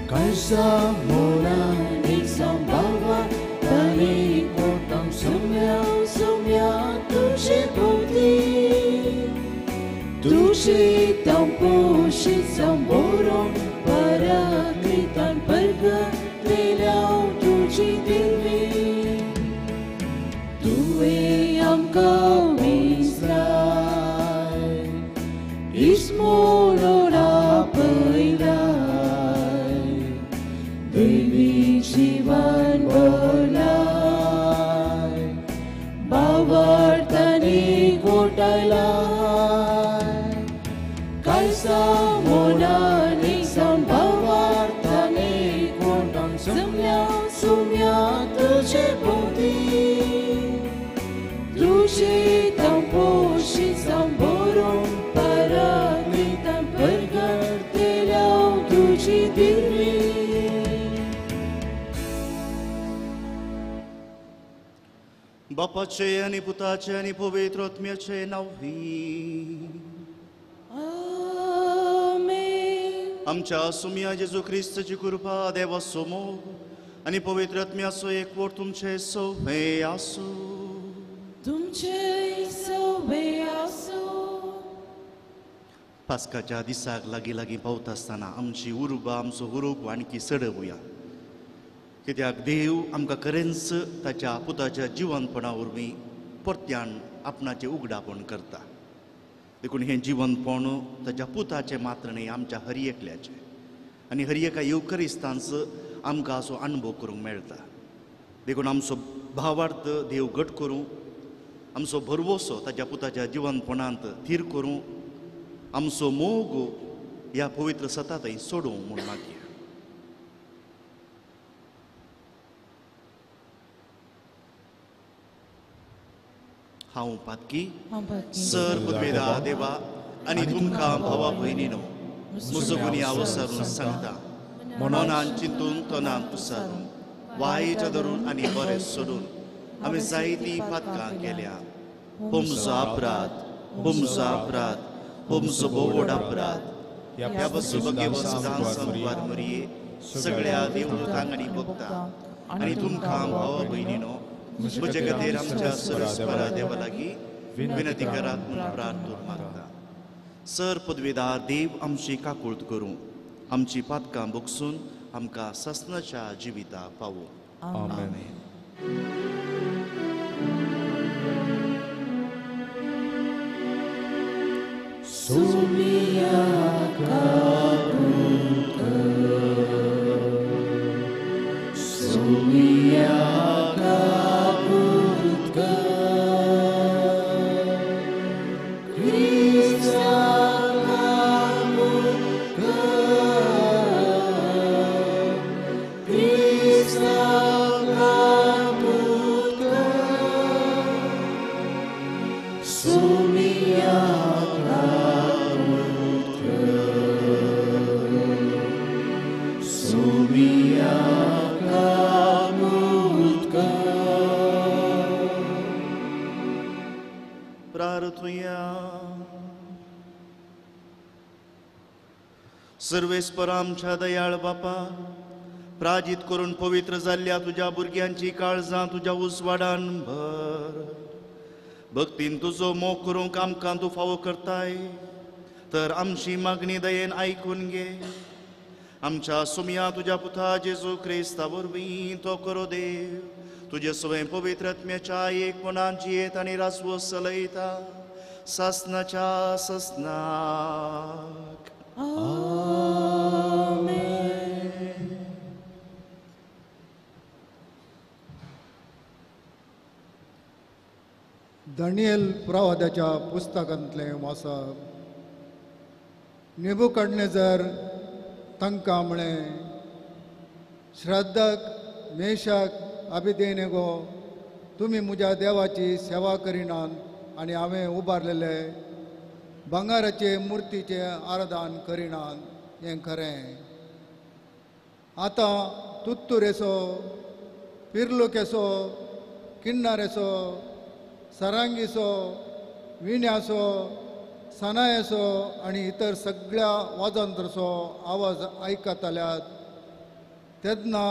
Kaisa mona nixon bawa tani kotam sumya sumya tuje bodi tuje tampo shizamboron parakritan parga telaw tuji dilvi tuve amka misrai ismolora pailai Devi jivan bolai bavartani kotalai Kaisa mona nixon bavartani kotam sumya sumya tuje bodi tuje tampo shizamboron parakritan pargar telaw tuji dilvi. बापाचे आनी पुताचे आनी पवित्र आत्म्याचे नांव. आमेन. आमच्या सुम्या जेजू क्रिस्ताची कृपा, देवाचो मोग आनी पवित्र आत्म्याचो एकवट तुमचे सवे आसूं. तुमचे सवे आसूं. पास्काच्या दिसाक लागीं लागीं पावता आसतना आमची उर्बा, आमचो हुरूप आणखी चडोवया, कित्याक देव आमकां खरेंच ताच्या पुताच्या जिवनपणा वरवीं परत्यान आपणाचें उगडापण करता. देखून हें जिवनपण ताच्या पुताचें मात्र न्हय, आमच्या हर एकल्याचें आनी हर एका येवकरिस्तांच आमकां असो अणभव करूंक मेळटा. देखून आमचो भावार्थ देव घट करूं, आमचो भरवसो ताच्या पुताच्या जिवनपणांत थीर करूं, आमचो मोग ह्या पवित्र सता थंय सोडूं म्हूण मागया. हांव पातकी सर पुतवेदा देवा आनी तुमकां भावा भयणीनो म्हजो गुन्यांव अवसरून सांगता, मनान चिंतून तनान पुसारून वायट धरून आनी बरें सोडून आमी जायतीं पातकां केल्या. होमचो अपराध, होमचो अपराध, होमचो भोव अपराध. ह्या पासून भगेवत सदां संवाद मरये सगळ्या देवदूतांक आनी भक्तां आनी तुमकां भावा भयणीनो म्हजे खातीर आमच्या सरस्परा देवा लागीं विनंती करात म्हूण प्रार्थना मागता. सर पदवेदार देव आमची काकूळत करूं, आमची पातकां भोगसून आमकां ससनाच्या जिविता पावूं. आमेन. सुमिया काकूळत कर, सुमिया सर्वेस्पर आमच्या दयाळ बापा, प्राजीत करून पवित्र जाल्ल्या तुज्या भुरग्यांची काळजां तुज्या उजवाडान भर. भक्तीन तुजो मोग करूंक आमकां तूं फावो करताय, तर आमची मागणी दयेन आयकून घे. आमच्या सुमया तुज्या पुता जेजू क्रिस्ता वरवीं तो करो देव तुजे सवय पवित्र आत्म्याच्या एकपणान जियेत आनी राजवो चलयता सासनाच्या सासनाक. आमेन. दानियल प्रवादाच्या पुस्तकांतलें वाचप. नेबुकडनेझर तांकां म्हळें, श्रद्धाक मेशाक अभिदेनेगो तुमी म्हज्या देवाची सेवा करिनात आनी हांवें उबारलेले भांगाराचे मुर्तीचें आराधन करिनात हें खरें. आतां तुत्तुरेचो, पिर्लुकेचो, किन्नारेचो, सरांगीचो, विण्याचो, सनायेचो आनी इतर सगळ्या वाजंत्राचो आवाज आयकतल्यात तेन्ना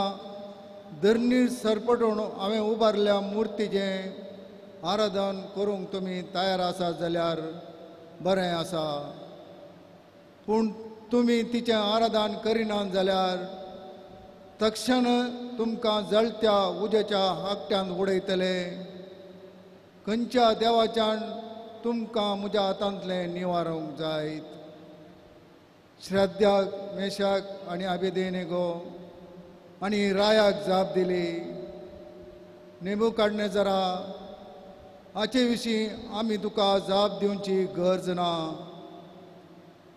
धरणीर सरपटून हांवें उबारल्या मुर्तीचें आराधन करूंक तुमी तयार आसात जाल्यार बरें आसा, पूण तुमी तिचें आराधन करिनात जाल्यार तक्षण तुमकां जळत्या उज्याच्या हाकट्यान उडयतले. खंयच्या देवाच्यान तुमकां म्हज्या हातांतलें निवारूंक जायत. श्रद्धाक, मेशाक आनी अबेदनेगो आनी रायाक जाप दिली, नेबुकदनेझरा, हाचे विशीं आमी तुका जाप दिवची गरज ना.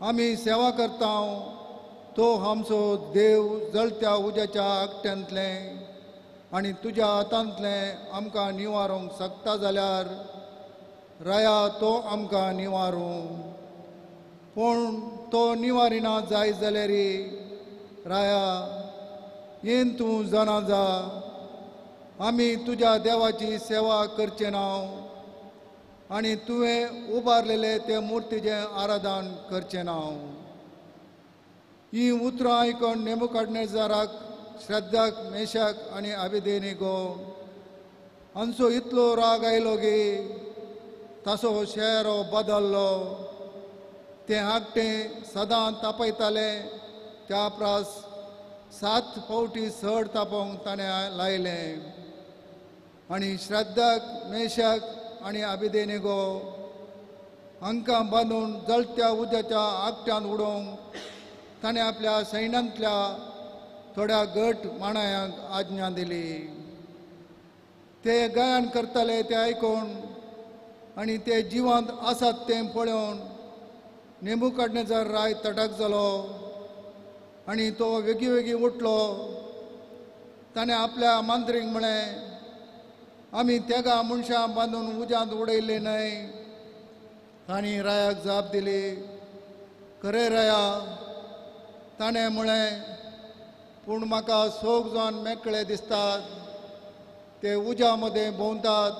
आमी सेवा करता तो आमचो देव जळत्या उज्याच्या आकट्यांतलें आनी तुज्या हातांतलें आमकां निवारूंक शकता जाल्यार राया तो आमकां निवारूं, पूण तो निवारिना जाय जाल्यार राया येन तूं जाणा जा, आमी तुज्या देवाची सेवा करचे ना आनी तुवें उबारलेले ते मुर्तीचें आराधन करचें ना. ही उतरां आयकून नेबुकदनेझराक, श्रद्धाक, मेशाक आनी अबेदनेगो हांचो इतलो राग आयलो की ताचो शेरो बदल्लो. तें आगटें सदां तापयतालें त्या प्रास 7 फावटी चड तापोवंक ताणें लायलें आनी श्रद्धाक, मेशाक आनी अबेदनेगो हांकां बांदून जळत्या उज्याच्या आगट्यान उडोवंक ताणें आपल्या सैन्यांतल्या थोड्या गट माणायांक आज्ञा दिली. ते गायन करताले तें आयकून आनी ते जिवांत आसात तें पळोवन नेबुकदनेझर राय तटक जालो आनी तो वेगीं वेगीं उठलो. ताणें आपल्या मांत्रींक म्हळें, आमी तेगा मनशां बांदून उज्यांत उडयल्ले न्हय. तांणी रायाक जाप दिली, खरें राया. ताणें म्हळें, पूण म्हाका सोग जावन मेकळे दिसतात, ते उज्या मदें भोंवतात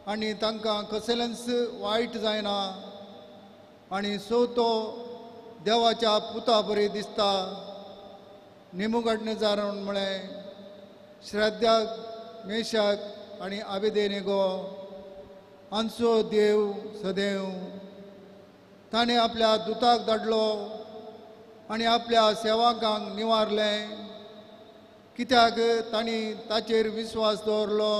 आनी तांकां कसलेंच वायट जायना आनी सो तो देवाच्या पुता बरी दिसता. नेबुकदनेझरान म्हळें, श्रद्धाक, मेशाक आनी अबेदनेगो हांचो देव सदैव. ताणें आपल्या दुताक धाडलो आनी आपल्या सेवकांक निवारलें, कित्याक तांणी ताचेर विस्वास दवरलो.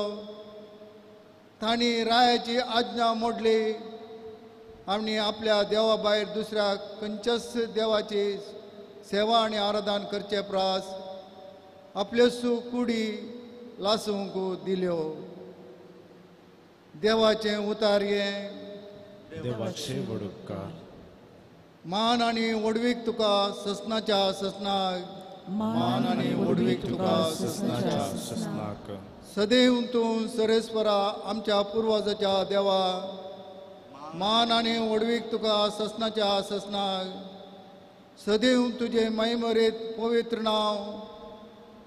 तांणी रायाची आज्ञा मोडली आनी आपल्या देवा भायर दुसऱ्या खंयच्याच देवाची सेवा आनी आराधन करचे प्रास आपल्यो कुडी लासूंक दिल्यो. देवाचें उतार हें. देवाचे वडुपकार. मान आनी व्हडवीक तुका ससनाच्या ससनाक, मान आनी व्हडवीक तुका ससनाच्या ससनाक. सदैव तूं सरेस्वरा आमच्या पुर्वजाच्या देवा, मान आनी व्हडवीक तुका ससनाच्या ससनाक. सदैव तुजें महिमरीत पवित्र नांव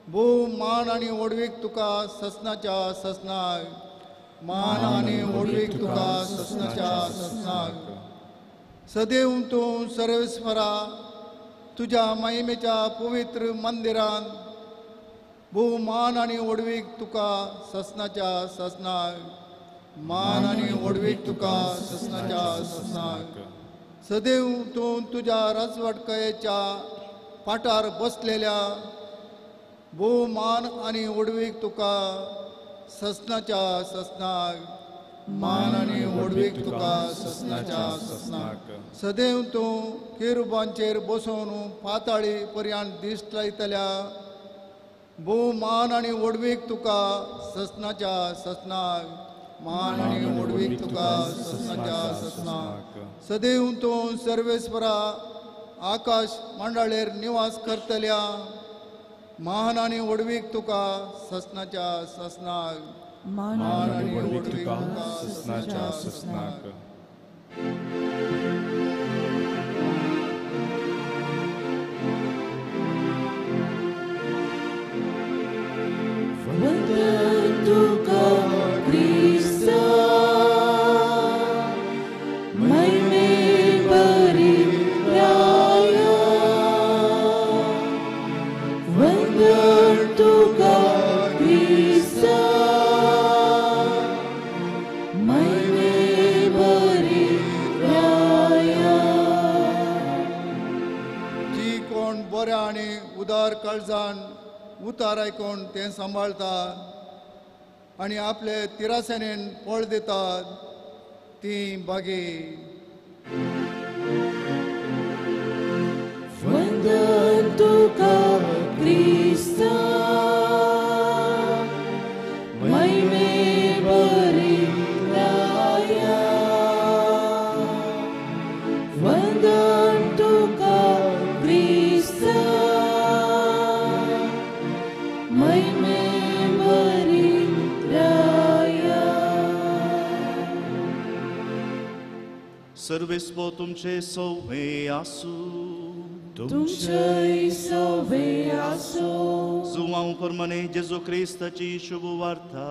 भोव मान आनी व्हडवीक तुका ससनाच्या ससनाक, मान आनी व्हडवीक तुका ससनाच्या ससनाक. सदैव तूं सर्वेस्वरा तुज्या महिमेच्या पवित्र मंदिरान भोव मान आनी व्हडवीक तुका ससनाच्या ससनाक, मान आनी व्हडवीक तुका ससनाच्या ससनाक. सदैव तूं तुज्या राजवटकायेच्या पाटार बसलेल्या भोव मान आनी व्हडवीक तुका ससनाच्या ससनाक, मान आनी व्हडवीक तुका ससनाच्या ससनाक. सदैव तूं केरुबांचेर बसोवन पाताळी पर्यान दिश्ट लायतल्या भोव मान आनी व्हडवीक तुका ससनाच्या ससनाक, मान आनी व्हडवीक तुका ससनाच्या ससनाक. सदैव तूं सर्वेस्वरा आकाश मंडळेर निवास करतल्या मान आनी व्हडवीक तुका ससनाच्या ससनाक, मान आनी व्हडवीक तुका ससनाच्या ससनाक. वंदन तुका क्रिस्ता महिमे बरी राया, वंदन बऱ्या आनी उदार काळजान उतार आयकून तें सांबाळतात आनी आपले तिरासेनेन फळ दितात ती बागी. वंदन तुका क्रिस्ता महिमे भरिल्ल्या, वंदन तुका क्रिस्ता महिमे भरिल्ल्या. सर्वेस्पो तुमचे सवे आसू. तुमचे सवे आसो. जुवांव परमने जेजू क्रिस्ताची शुभ वार्ता.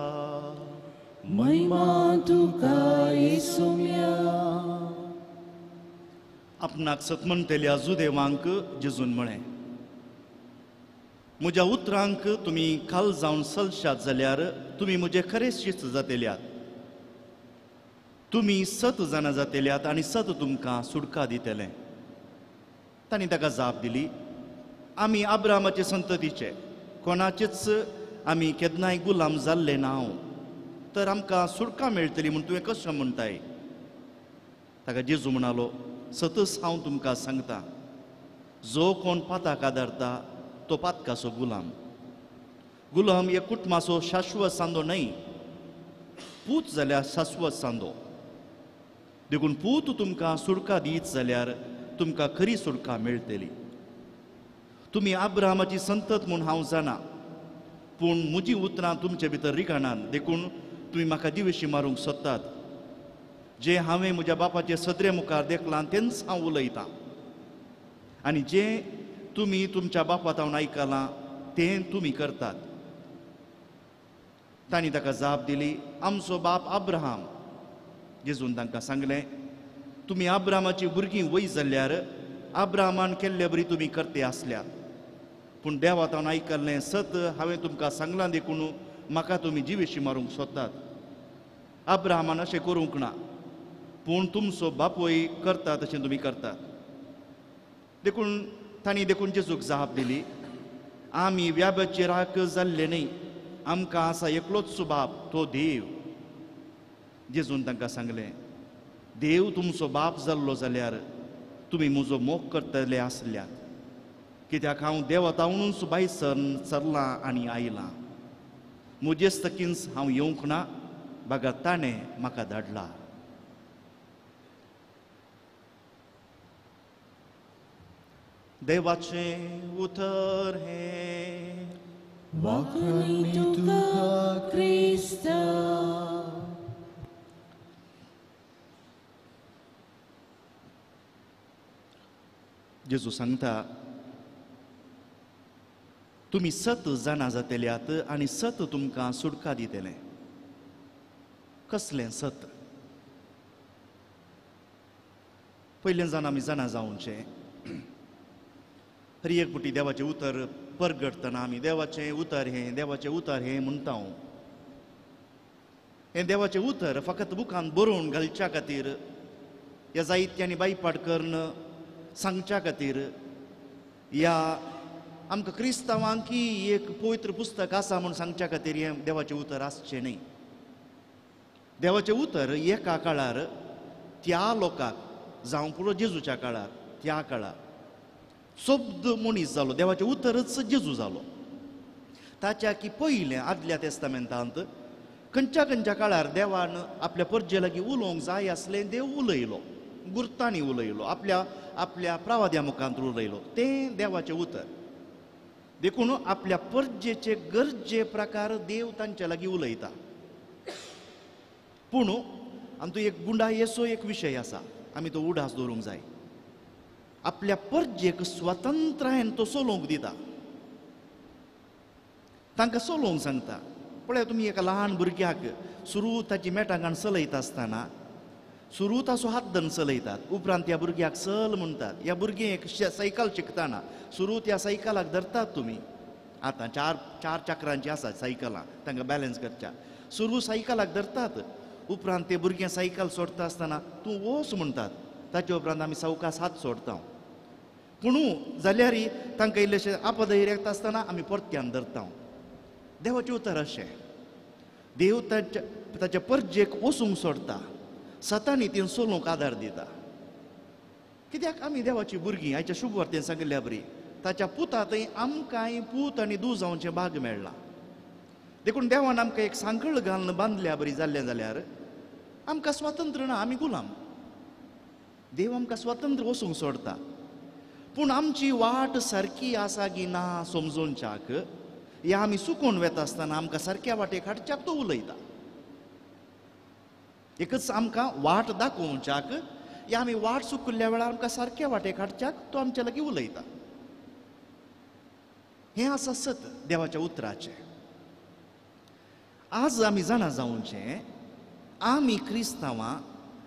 महिमा तुका येसुम्या. आपणाक सत म्हणटल्या जुदेवांक जेजून म्हळें, म्हज्या उतरांक तुमी खाल जावन सलशात जाल्यार तुमी म्हजे खरे शिस्त जातेल्यात. तुमी सत जाणा जातेल्यात आनी सत तुमकां सुटका दितलें. तांणी ताका जाप दिली, आमी अब्रामाचे संततीचे, कोणाचेच आमी केन्नाय गुलाम जाल्ले ना, तर आमकां सुटका मेळटली म्हूण तुवें कशें म्हणटाय? ताका जेजू म्हणालो, सतच हांव तुमकां सांगता, जो कोण पाताक आदारता तो पातकाचो गुलाम. गुलाम हे कुटुंबाचो शाश्वत सांदो न्हय, पूत जाल्यार शाश्वत सांदो. देखून पूत तुमकां सुटका दीत जाल्यार तुमकां खरी सुटका मेळटली. तुमी अब्रामाची संतत म्हूण हांव जाणा, पूण म्हजी उतरां तुमचे भितर रिकाणान, देखून तुमी म्हाका दिवेशी मारूंक सोदतात. जें हांवें म्हज्या बापाचे सदरे मुखार देखलां तेंच हांव उलयतां, आनी जें तुमी तुमच्या बापा तावन आयकलां तें तुमी करतात. तांणी ताका जाप दिली, आमचो बाप अब्राहम. जेजून तांकां सांगलें, तुमी अब्रामाची भुरगीं वय जाल्यार अब्राहमान केल्ले बरी तुमी करते आसल्यात, पूण देवा तावन आयकल्लें सत हांवें तुमकां सांगलां, देखून म्हाका तुमी जिवेशी मारूंक सोदतात. अब्राहमान अशें करूंक ना, पूण तुमचो बापूय करता तशें तुमी करतात. देखून तांणी देखून जेजूक जाप दिली, आमी व्याबाचे राख जाल्ले न्हय, आमकां आसा एकलोच बाप, तो देव. जेजून तांकां सांगलें, देव तुमचो बाप जाल्लो जाल्यार तुमी म्हजो मोग करतले आसल्यात, कित्याक हांव देवा तावनूच भायर सरलां आनी आयलां. म्हजेच तकींच हांव येवंक ना, बागा ताणें म्हाका धाडला. देवाचें उतर हें. वाखाणी तुका क्रिस्ता. जेजू सांगता, तुमी सत जाणा जातेल्यात आनी सत तुमकां सुटका दितलें. कसलें सत? पयलें जाण आमी जाणा जावचें. हर एक पुटी देवाचें उतर परगटतना आमी देवाचें उतर हें, देवाचें उतर हें म्हणटा. हें देवाचें उतर फकत बुकान बरोवन घालच्या खातीर, ह्या जायत्यांनी बायपाट करून सांगच्या खातीर, ह्या आमकां क्रिस्तांवांकी एक पवित्र पुस्तक आसा म्हूण सांगच्या खातीर हें देवाचें उतर आसचें न्हय. देवाचें उतर एका काळार त्या लोकांक, जावं पुरो जेजूच्या काळार, त्या काळार शब्द मनीस जालो, देवाचें उतरच जेजू जालो. ताच्या की पयलें आदल्या तेस्तामेंतांत खंयच्या खंयच्या काळार देवान आपल्या परजे लागीं उलोवंक जाय आसलें, देव उलयलो, गुर्तांनी उलयलो, आपल्या आपल्या प्रावाद्या मुखांत उलयलो, तें देवाचें उतर. देखून आपल्या परजेचे गरजे प्रकार देव तांच्या लागीं उलयता. पूण आमचो एक गुंडायेचो एक विशय आसा, आमी तो उडास दवरूंक जाय. आपल्या परजेक स्वतंत्रायेन तो चलोवंक दिता, तांकां चलोवंक सांगता. पळय तुमी एका ल्हान भुरग्याक सुरू ताची मेटांगान चलयता आसतना सुरू ताचो हात धरून चलयतात, उपरांत त्या भुरग्याक चल म्हणटात. ह्या भुरगें एक सायकल शिकतना सुरू त्या सायकलाक धरतात तुमी. आतां चार चार चक्रांची आसा सायकलां, तांकां बॅलन्स करच्या. सुरू सायकलाक धरतात, उपरांत ते भुरगें सायकल सोडटा आसतना तूं वच म्हणटात. ताचे उपरांत आमी सावकास हात सोडटा. पूण जाल्यार तांकां इल्लेशें आपधैर्य येता आसतना आमी परत्यान धरता. देवाचें उतर अशें, देव ताच्या ताच्या परजेक वचूंक सोडटा, सतानी तीन चलूंक आदार दिता. कित्याक आमी देवाची भुरगीं. आयच्या शुभ वार्तेन सांगिल्ल्या बरी ताच्या पुता थंय आमकांय पूत आनी दूद जावचें भाग मेळ्ळां. देखून देवान आमकां एक सांखळ घालून बांदल्या बरी जाल्लें जाल्यार आमकां स्वातंत्र्य ना, आमी गुलाम. देव आमकां स्वातंत्र्य वचूंक सोडटा, पूण आमची वाट सारकी आसा की ना समजोवच्याक या आमी चुकून वेता आसतना आमकां सारक्या वाटेक हाडच्याक तो उलयता. एकच आमकां वाट दाखोवच्याक या आमी वाट चुकिल्ल्या वेळार आमकां सारक्या वाटेक हाडच्याक तो आमच्या लागीं उलयता. हें आसा सत देवाच्या उतराचें. आज आमी जाणा जावचें, आमी क्रिस्तांवां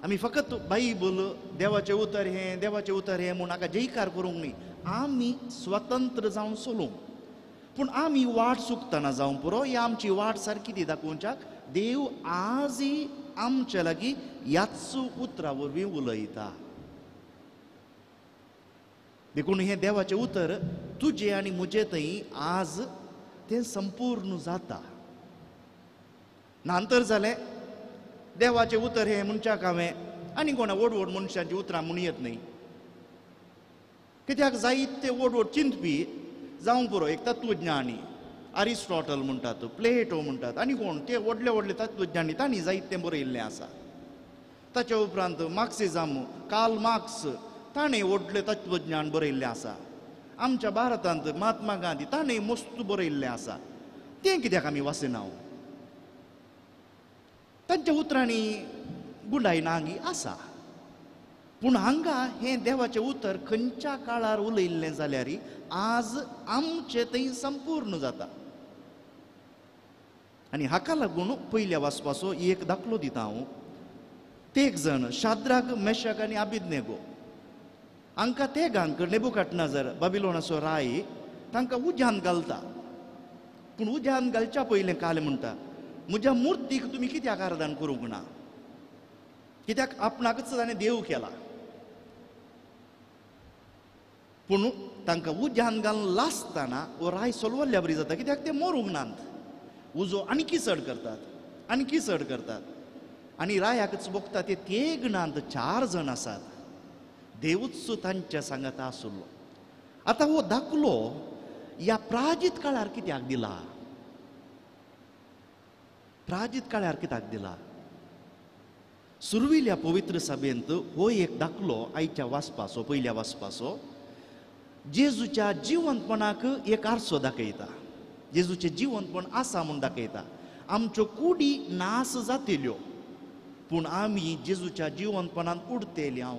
आमी फकत बायबल देवाचें उतर हें, देवाचें उतर हें म्हूण हाका जयकार करूंक न्ही. आमी स्वतंत्र जावन चलूंक, पूण आमी वाट चुकतना जावंक पुरो या आमची वाट सारकी ती दाखोवच्याक देव आजय आमच्या लागीं ह्याच उतरा वरवीं उलयता. देखून हें देवाचें उतर तुजें आनी म्हजें थंय आज तें संपूर्ण जाता. नातर जालें देवाचें उतर हें मनशाक हांवें आनी कोणा व्हड व्हड मनशांची उतरां म्हूण येत न्ही. कित्याक जायते व्हड व्हड चिंतपी जावंक पुरो, एक तत्वज्ञानी अरिस्टॉटल म्हणटात, प्लेटो म्हणटात, आनी कोण ते व्हडले व्हडले तत्वज्ञानी तांणी जायतें बरयिल्लें आसा. ताच्या उपरांत मार्क्सिजम, कार्ल मार्क्स ताणें व्हडलें तत्वज्ञान बरयिल्लें आसा. आमच्या भारतांत महात्मा गांधी ताणें मस्त बरयिल्लें आसा. तें कित्याक आमी वाचिना? तांच्या उतरांनी गुंडाय नांगी आसा. पूण हांगा हें देवाचें उतर खंयच्या काळार उलयिल्लें जाल्यार आज आमचें थंय संपूर्ण जाता. आनी हाका लागून पयल्या वाचपाचो एक दाखलो दिता हांव. ते एक जण शाद्राक, मेशक आनी आबिदनेगो हांकां तेगांक नेबुकाडनेझर बाबिलोनाचो राय तांकां उज्यान घालता. पूण उज्यान घालच्या पयलें काल म्हणटा, म्हज्या मुर्तीक तुमी कित्याक आराधन करूंक ना? कित्याक आपणाकच ताणें देव केला. पूण तांकां उज्यान घालून लासतना वो राय सोलवल्ल्या बरी जाता. कित्याक ते मरूंक नात, उजो आणकी चड करतात, आणकी चड करतात. आनी रायाकच भोगता ते तेग नात, 4 जण आसात. देवूच तांच्या सांगाता आसलो. आतां हो दाखलो ह्या प्राजीत काळार कित्याक दिला? प्राजीत काळार कित्याक दिला? सुरविल्या पवित्र सभेंत हो एक दाखलो आयच्या वाचपाचो, पयल्या वाचपाचो, जेजूच्या जिवंतपणाक एक आरसो दाखयता. जेजूचें जिवंतपण आसा म्हूण दाखयता. आमच्यो कुडी नास जातल्यो, पूण आमी जेजूच्या जिवंतपणांत उरतले हांव.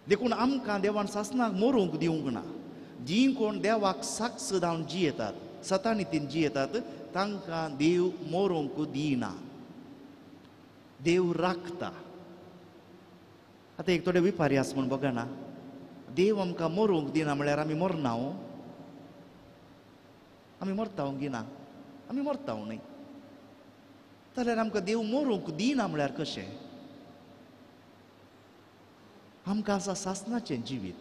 देखून आमकां देवान सासनाक मरूंक दिवंक ना. जीं कोण देवाक साक्ष जावन जियेतात, सतानितीन जियेतात, तांकां देव मरूंक दिना, देव राखता. आतां एक थोडे विपारी आसा म्हूण बघना, देव आमकां मरूंक दिना म्हळ्यार आमी मरना, आमी मरता गिना, आमी मरता न्हय. जाल्यार आमकां देव मरूंक दिना म्हळ्यार कशें? आमकां आसा सासनाचें जिवीत,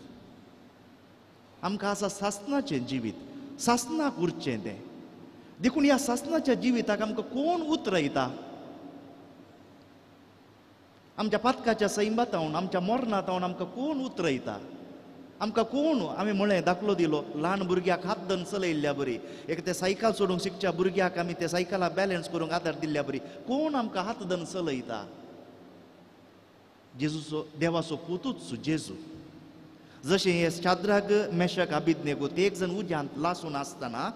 आमकां आसा सासनाचें जिवीत, सासनाक उरचें तें. देखून ह्या सासनाच्या जिविताक आमकां कोण उतरयता? आमच्या पातकाच्या सैमातावन, आमच्या मरणातावन आमकां कोण उतरयता? आमकां कोण? आमी म्हळें दाखलो दिलो, ल्हान भुरग्याक हात धरून चलयल्ल्या बरी, एक ते सायकल सोडूंक शिकच्या भुरग्याक आमी ते सायकला बॅलन्स करूंक आदार दिल्ल्या बरी, कोण आमकां हात धरून चलयता? जेजूचो, देवाचो पुतूच जेजू. जशें हे शाद्राक, मेशक, आबिदनेगो ते एक जण उज्यांत लासून आसतना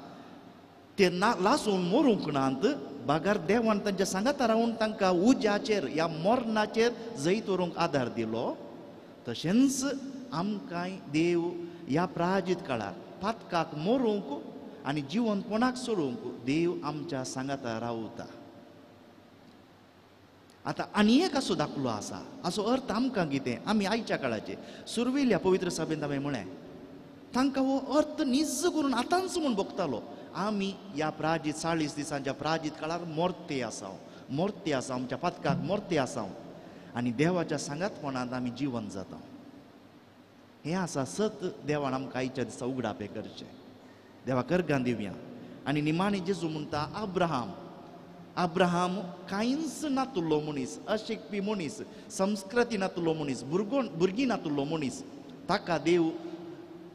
ते ना लासून मरूंक नात, बागार देवान तांच्या सांगाता रावून तांकां उज्याचेर ह्या मरणाचेर जैत व्हरूंक आदार दिलो. तशेंच आमकांय देव ह्या प्राजीत काळार पातकाक मरूंक आनी जिवंतपणाक सोडूंक देव आमच्या सांगाता रावता. आतां आनी एक असो दाखलो आसा, असो अर्थ आमकां कितें? आमी आयच्या काळाचे सुरवेल्या पवित्र सभेंत हांवें म्हळें, तांकां हो अर्थ निज करून आतांच म्हूण भोगतालो. आमी ह्या प्राजीत 40 दिसांच्या प्राजीत काळार मोर्ते आसा, मोर्ते आसा, आमच्या पातकाक मोर्ते आसा आनी देवाच्या सांगातपणांत आमी जिवन जाता. हें आसा सत देवान आमकां आयच्या दिसा उगडापें करचें. देवा करगां दिवया. आनी निमाणी जेजू म्हणटा अब्राहम, अब्राहम कांयच नातुल्लो मनीस, अशिकपी मनीस, संस्कृती नातुल्लो मनीस, भुरगीं नातुल्लो मनीस, ताका देव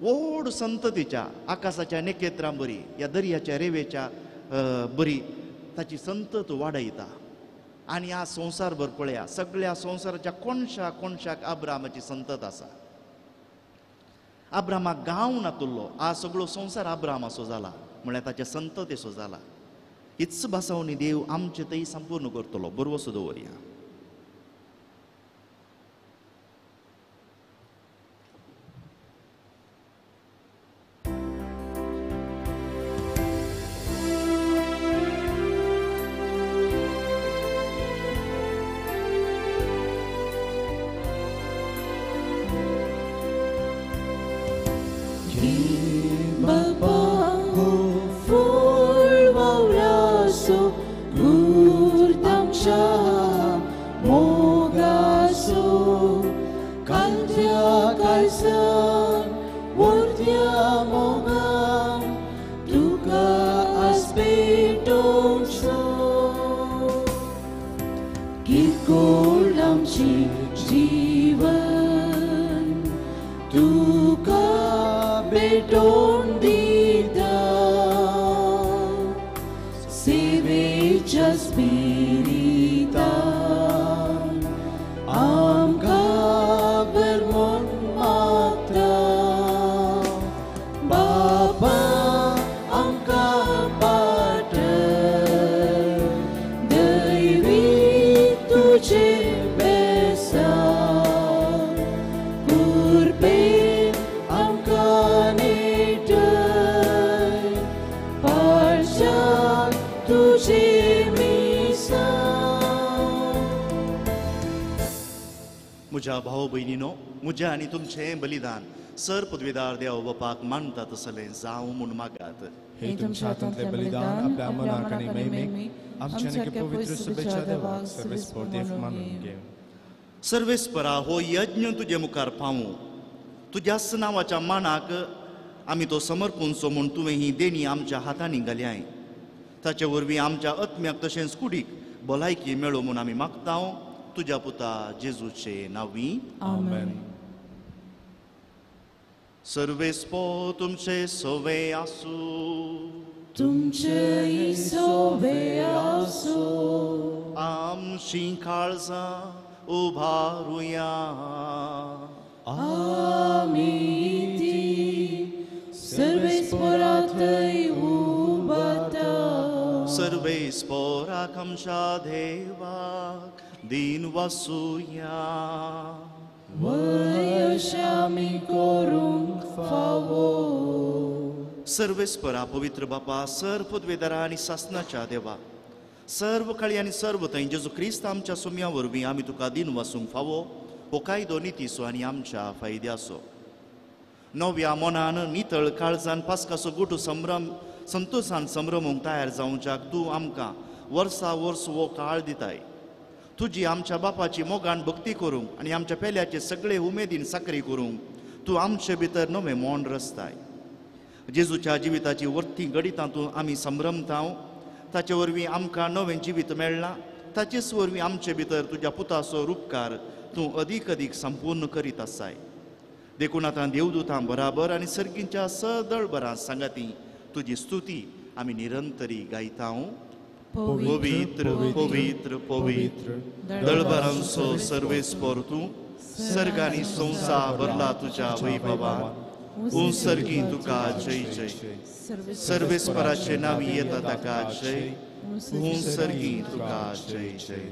व्हड संततीच्या आकाशाच्या नखेत्रां बरी, ह्या दर्याच्या रेवेच्या बरी ताची संतत वाडयता. आनी आज संवसारभर पळया सगळ्या संवसाराच्या कोणशा कोणशाक अब्राहमाची संतत आसा. अब्राहमाक गांव नातुल्लो, आज सगळो संवसार अब्राहमाचो जाला, म्हळ्यार ताच्या संततेचो जाला. हीच भासावणी देव आमचे थंय संपूर्ण करतलो. बरवसो दवरया. म्हज्या भाव भयणीनो, म्हज्या आनी तुमचें बलिदान सर पदवीदार देव बापाक मानता तसलें जावं म्हूण मागात. हे तुमच्या हातांतलें बलिदान आपल्या मनाक आनी महिमेक आमच्या पवित्र शुभेच्छा देवाक सर्वेस्पर देव मानून घेवं. सर्वेस्परा, हो यज्ञ तुजे मुखार पावूं, तुज्याच नांवाच्या मानाक आमी तो समर्पूनचो म्हूण तुवें ही देणी आमच्या हातांनी घाल्याय. ताचे वरवीं आमच्या आत्म्याक तशेंच कुडीक भलायकी मेळो म्हूण आमी मागता तुज्या पुता जेजूचे नांवी. आमेन. सर्वेस्पर तुमचे सोवे आसूं. तुमचे सोवे आसूं. आमची काळजां उभारुया. आमी ती सर्वेस्परा थंय उबारता. सर्वेस्पराक आमच्या देवाक दिन वसुया. वयशामी करूंक फावो. सर्वेस्परा पवित्र बापा, सर्व पदवेदारा आनी सासनाच्या देवा, सर्व काळी आनी सर्व थंय जेजू क्रिस्त आमच्या सुम्या वरवीं आमी तुका दिन वासूंक फावो हो कायदो नितीचो आनी आमच्या फायद्याचो. नव्या मनान नितळ काळजान पास्काचो गुटू संभ्रम संतोशान संभ्रमूंक तयार जावच्याक तूं आमकां वर्सा वर्स हो काळ दिताय. तुजी आमच्या बापाची मोगान भक्ती करूंक आनी आमच्या पेल्याचे सगळे उमेदीन साकरी करूंक तूं आमचे भितर नवें मोन रचताय. जेजूच्या जिविताची वर्ती घडितां तूं आमी संभ्रमताव, ताचे वरवीं आमकां नवें जिवीत मेळ्ळां. ताचेच वरवीं आमचे भितर तुज्या पुताचो रुपकार तूं अदीक अदीक संपूर्ण करीत आसाय. देखून आतां देवदूतां बराबर आनी सर्गींच्या सदळबरां सांगाती तुजी स्तुती आमी निरंतरी गायता. पवित्र पवित्र पवित्र दळबरांचो सर्वेस्पर तूं, सर्गांनी संवसार भरला तुज्या वैभवान. उं सर्गी तुका जय जय. सर्वेस्पराचे नांवी येता ताका जय. उं सर्गी तुका जय जय.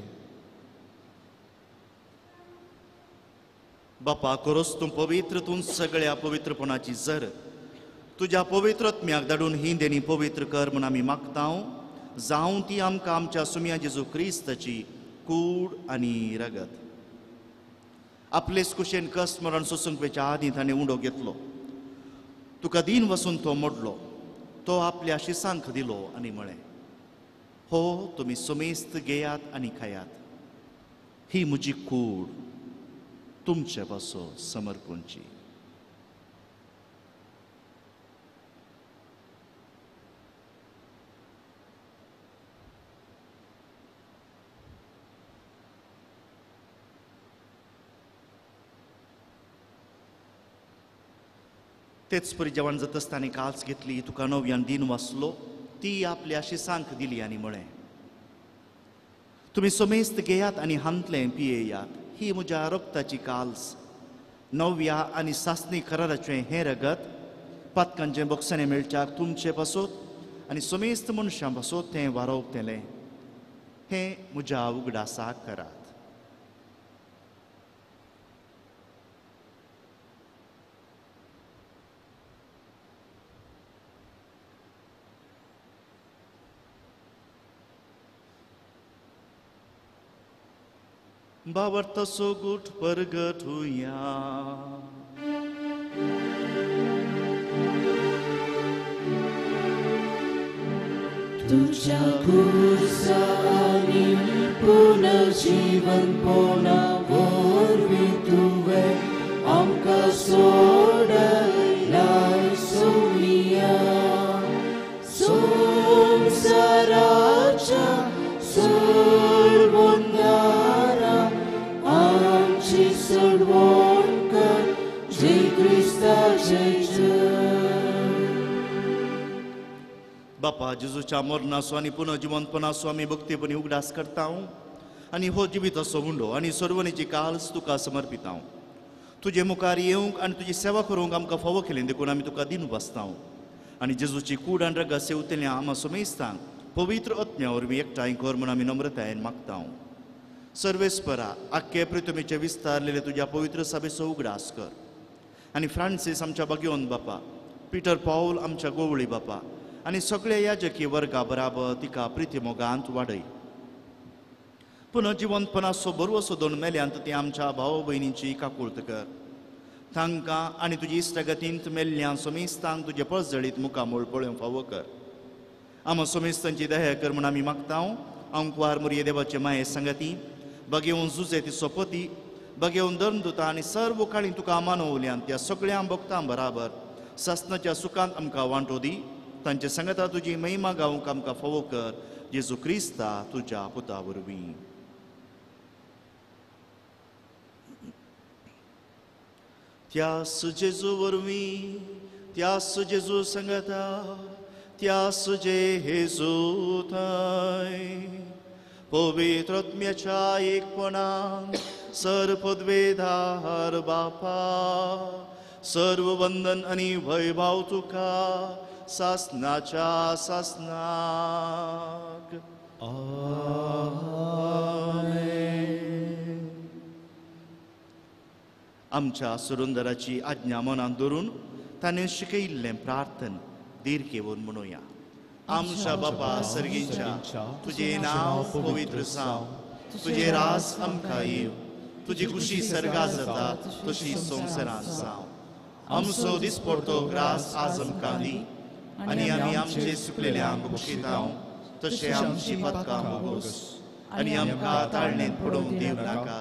बापा, खरोच तूं पवित्र, तूं सगळ्या पवित्रपणाची जर. तुज्या पवित्र आत्म्याक धाडून ही देणी पवित्र कर म्हूण आमी मागता. जावं ती आमकां आमच्या सुम्या जेजू क्रिस्ताची कूड आनी रगत. आपलेच कुशेन कश्ट मरण सोसूंक वेच्या आदीं ताणें उंडो घेतलो. तुका दीन वसून तो मोडलो, तो आपल्या शिसांक दिलो आनी म्हळें, हो तुमी सुमेस्त घेयात आनी खायात, ही म्हजी कूड तुमचे पासो समर्पूंची. तेच परी जेवण जातच ताणें काल्स घेतली, तुका नव्यान दिन वाचलो, ती आपल्या शिसांक दिली आनी म्हळें, तुमी समेस्त घेयात आनी हांतलें पियेयात, ही म्हज्या रक्ताची काल्स, नव्या आनी सासणी कराराचें हें रगत पातकांचें बोक्साणें मेळच्याक तुमचे पासत आनी समेस्त मनशां पासत तें वारोवतलें. हें म्हज्या उगडासाक करात. भावार्थाचो गूट परगटुया. तुझ्या खुर्सानी पुनर्जीवनपणा वरवीं तुवें आमकां सोडलाय सोमिया. संवसाराच्या सोडवणदारा आमची सोडवण कर, जय क्रिस्ता जय जय. बापा, जेजूच्या मरणाचो आनी पुनर्जिवंतपणाचो आमी भक्तीपणी उगडास करता आनी हो जिविताचो उंडो आनी सोडवणेची काल्स तुका समर्पिता. तुजे मुखार येवंक आनी तुजी सेवा करूंक आमकां फावो केली देखून आमी तुका दिनू बसता आनी जेजूची कूड आनी रगत सेवतल्या आमा समेस्तांक पवित्र आत्म्या वरवीं एकठांय कर म्हूण आमी नम्रतायेन मागता. सर्वेस्परा, आख्खे पृथ्वीचे विस्तारलेले तुज्या पवित्र सभेचो उगडास कर आनी फ्रांसीस आमच्या बागयोन बापा, पिटर पावल आमच्या गोवळी बापा आनी सगळ्या याजकी वर्गा बराबर तिका प्रिती मोगांत वाडय. पुनर्जिवंतपणाचो बरवसो दोन मेल्यांत ती आमच्या भाव भयणींची काकुळत कर. तांकां आनी तुजी इश्टागतींत मेल्ल्या समेस्तांक तुजे पळजळीत मुखामूळ पळोवंक फावो कर. आमा समेस्तांची दया कर म्हूण आमी मागता. आंकवार मुरये देवाचे माये सांगाती बगेवन जुजे ती सोपती बगेवन धर्मदुता आनी सर्व काळी तुका मानवल्यान त्या सगळ्या भक्तां बराबर सासनाच्या सुखांत आमकां वांटो दी. तांचे सांगाता तुजी महिमा गावंक आमकां फावो कर, जेजू क्रिस्ता तुज्या पुता वरवीं. त्यास जेजू वरवीं, त्यास जेजू सांगाता, त्यास जेजू थंय पवित्र आत्म्याच्या एकपणान सर्व पदवेधार बापा, सर्व वंदन आनी वैभव तुका सासनाच्या सासनाक. आमेन. आमच्या सुरुंदराची आज्ञा मनांत धरून ताणें शिकयिल्लें प्रार्थन धीर घेवन म्हणुया. आमच्या बापा सर्गींच्या, तुजें नांव पवित्र जावं, तुजें राज आमकां येवं, तुजी खुशी सर्गा जाता तशी संवसारांत जावं. आमचो दिसपडतो ग्रास आज आमकां दी आनी आमी आमचे सुकलेल्यांक बक्षितां तशें आमची पातकां भोगोस आनी आमकां ताळणेंत पडोवंक दिवं नाका,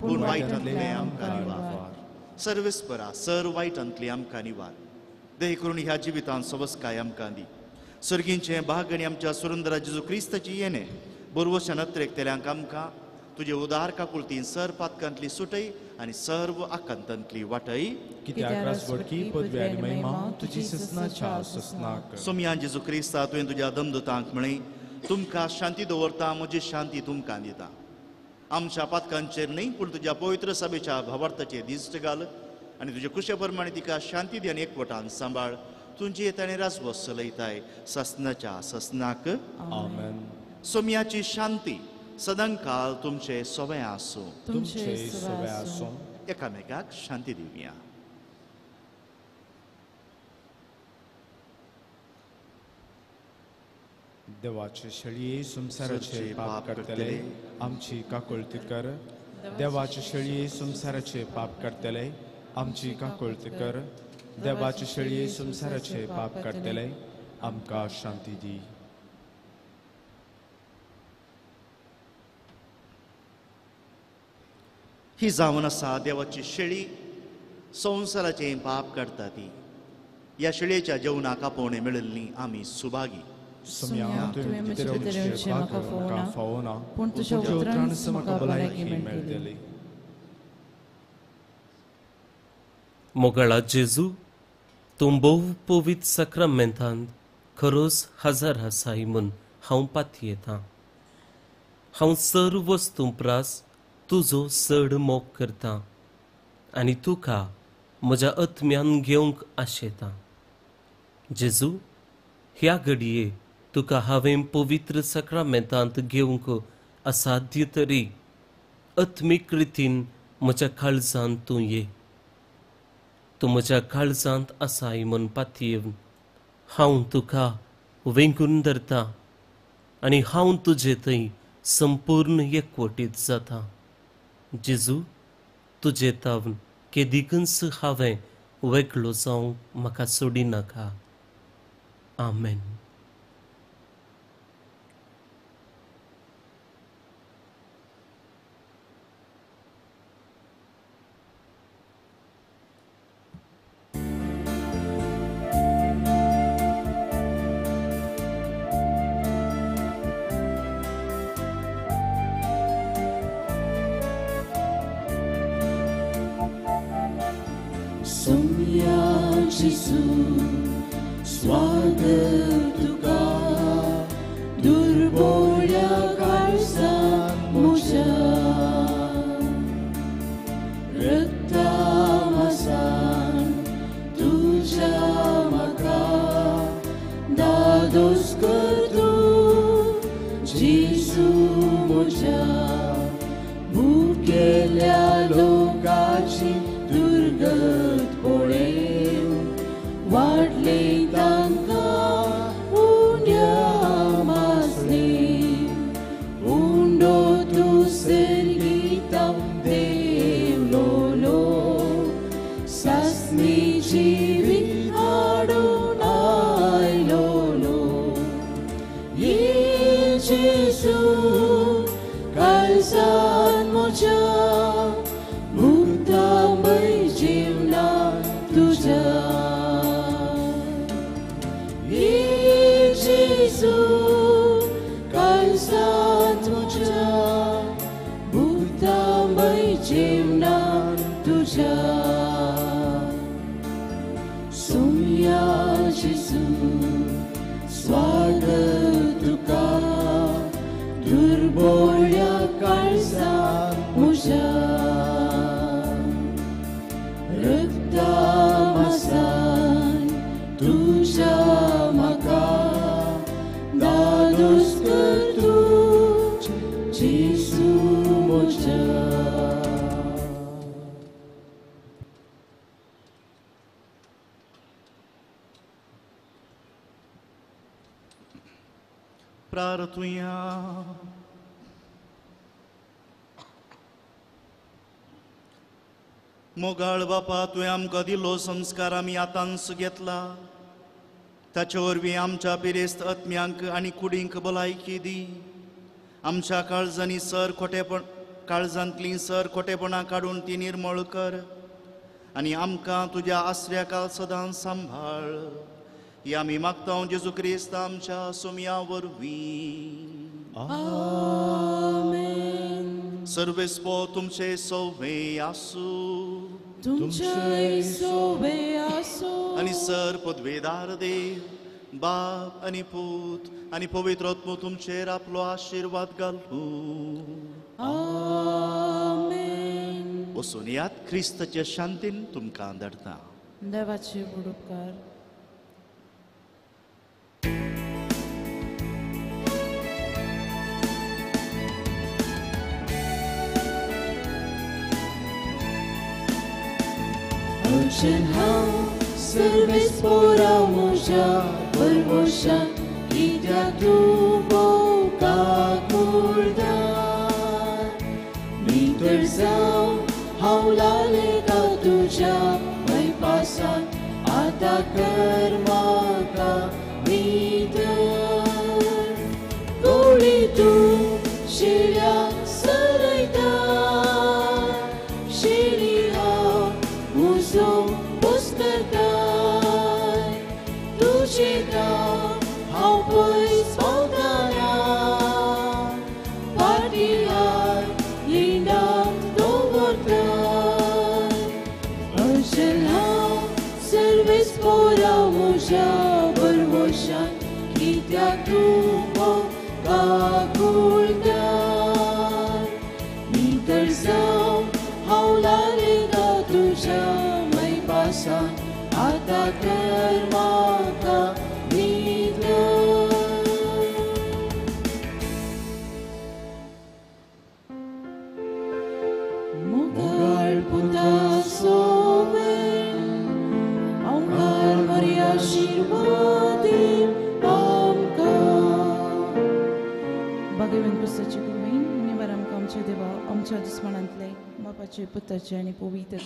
पूण वायटांतलें आमकां निवार. सर्वेस्परा, सर वायटांतलें आमकां निवार. दया करून ह्या जिवितांत सवस्काय आमकां दी. सर्गींचें भाग आनी आमच्या सुरुंदरा जेजू क्रिस्ताची येणें बरवश्या नत्रेकतेल्यांक आमकां तुजे उदार काकुळतीन सर पातकांतली सुटय आनी सर्व आकांतांतली वाटय. सोमया जेजू क्रिस्ता, तुवें तुज्या दमदुतांक म्हळें, तुमकां शांती दवरता, म्हजी शांती तुमकां दिता. आमच्या पातकांचेर न्हय पूण तुज्या पवित्र सभेच्या भावार्थाचेर दिश्ट घाल आनी तुजे कुशे प्रमाणे तिका शांती दी आनी एकवटान सांबाळ. तुमची ताणें राजवस चलयताय ससनाच्या ससनाक. आमेन. सोमयाची शांती सदांकाल तुमचे सवय आसूं. तुमचे सवय आसूं. एकामेकाक शांती दिवया. देवाचे शेळये संवसाराचे पाप करतले आमची काकुळती कर. देवाचे शेळये संवसाराचे पाप करतले आमची काकुळती कर. देवाचे शेळये संवसाराचे पाप करतले आमकां शांती दी. ही जावन आसा देवाची शेळी, संवसाराचें पाप काडटा ती. ह्या शेळयेच्या जेवणाक आपोवणें मेळिल्ली आमी सुभागी. सोम्या, तुवें भितर येवचें म्हाका फावना, पूण तुज्या उतरानच म्हाका भलायकी मेळटली. मोगाळा जेजू, तूं भोव पवित्र साक्रामेंतांत खरोच हजर आसाय म्हूण हांव पातयेतां. हांव सर्व वस्तूं प्रास तुजो चड मोग करतां आनी तुका म्हज्या आत्म्यान घेवंक आशेतां. जेजू, ह्या घडये तुका हांवें पवित्र साक्रामेंतांत घेवंक असाध्य तरी आत्मीक रितीन म्हज्या काळजांत तूं ये. तूं म्हज्या काळजांत आसाय म्हूण पातयेवन हांव तुका वेंगून धरतां आनी हांव तुजे थंय संपूर्ण एकवटीत जाता. जेजू, तुजे तावन केदिकूच हांवें वेगळो जावंक म्हाका सोडिनाका. आमेन. Sonia Gesù, स्वागत तुका दुर्बोळ्या काळजा म्हज्या रक्ता मासान तुज्या म्हाका दादोस कर तूं जेजू म्हज्या भुकेल्या लोकाची दुर्गत पळेवन वाडले तांकां उण्या मासले उंडो तूं सर्गिता देवलोलो सासणी जिवीत हाडून आयलोलो. ये जेजू काळजान म्हज्या मुक्तामय जीवना तुझ्या. ये जेजू काळजांत म्हज्या मुक्तामय जीवना तुझ्या. सोम्या जेजू स्वागत तुका दुर्बोळ्या काळजांत म्हज्या रक्ता मासान तुज्या म्हाका दादोस कर तूं जेजू म्हज्या. प्रार्थुया. मोगाळ बापा, तुवें आमकां दिल्लो संस्कार आमी आतांच घेतला. ताचे वरवीं आमच्या पिरेस्त आत्म्यांक आनी कुडींक भलायकी दी. आमच्या काळजांनी सर खोटेपण काळजांतलीं सर खोटेपणां काडून ती निर्मळ कर आनी आमकां तुज्या आसऱ्या काल सदां सांबाळ. ही आमी मागता जेजू क्रिस्त आमच्या सोमया वरवीं. आमेन. सर्वेस्पो तुमचे सोवे आसूं. तुमचे सोवे आसूं. आनी सर पदवेदार देव बाप आनी पूत आनी पवित्र आत्मो तुमचेर आपलो आशिर्वाद घालूं. आमेन. वचून यात क्रिस्ताचे शांतीन तुमकां धाडटा. देवाचे उपकार. हांव सर्वेस पोरा म्हज्या भरवंशा कित्याक तूं भोव काकुळदार भितर जावं हांव लालेता तुज्या वयपासान आतां कर म्हाका भितर गोळी तूं शिळ्या सरयता शिळी हांव म्हजो पुस्तकाय तुजे नांव हांव पयस पावतना फाटीं हात लिंडांत दवरताय. अशें हांव सर्वेस पोरा म्हज्या भरवशान कित्याक तूं हो काकुळटा नितळ जावं हांव लारेगा तुज्या मैपासान आतां कर म्हाका नितळ. मोगाळ पुता सोबेन ओंकार मरी आशिर्वादी आमकां. भाग्यवंत पुस्तकाची कृपेन निवार आमकां आमच्या देवा आमच्या दुस्मानांतले बापाचे पुताचे आनी पवित्र.